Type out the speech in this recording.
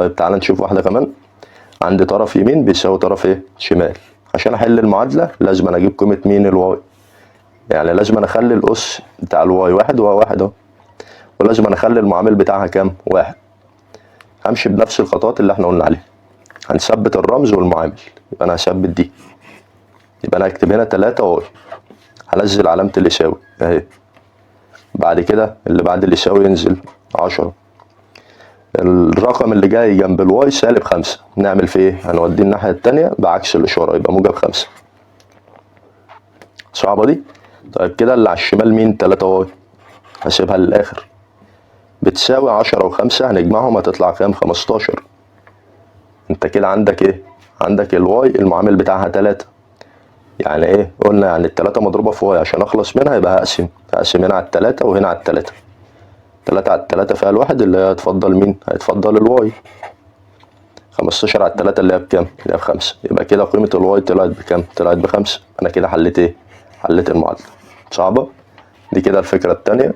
طيب تعال نشوف واحدة كمان. عندي طرف يمين بيساوي طرف ايه؟ شمال. عشان احل المعادلة لازم انا اجيب قيمة مين؟ ال y. يعني لازم انا اخلي الاس بتاع ال y واحد وهو واحد اهو، ولازم انا اخلي المعامل بتاعها كام؟ واحد. همشي بنفس الخطوات اللي احنا قلنا عليها. هنثبت الرمز والمعامل، يبقى انا هثبت دي، يبقى انا هكتب هنا 3 y، هنزل علامة اليساوي اهي. بعد كده اللي بعد اليساوي ينزل 10. الرقم اللي جاي جنب ال y سالب 5، نعمل فيه ايه؟ هنوديه الناحية التانية بعكس الإشارة، يبقى موجب 5. صعبة دي؟ طيب كده اللي على الشمال مين؟ 3 y، هسيبها للآخر، بتساوي 10 و5، هنجمعهم هتطلع كام؟ 15. انت كده عندك ايه؟ عندك ال y المعامل بتاعها 3. يعني ايه؟ قلنا يعني التلاتة مضروبة في y، عشان اخلص منها يبقى هقسم هنا على التلاتة وهنا على التلاتة. تلاتة على التلاتة فيها الواحد، اللي هي هيتفضل مين؟ هيتفضل ال y. 15 على التلاتة اللي هي بكام؟ اللي هي ب5. يبقى كده قيمة ال y طلعت بكام؟ طلعت ب5. أنا كده حليت إيه؟ حليت المعادلة. صعبة؟ دي كده الفكرة التانية.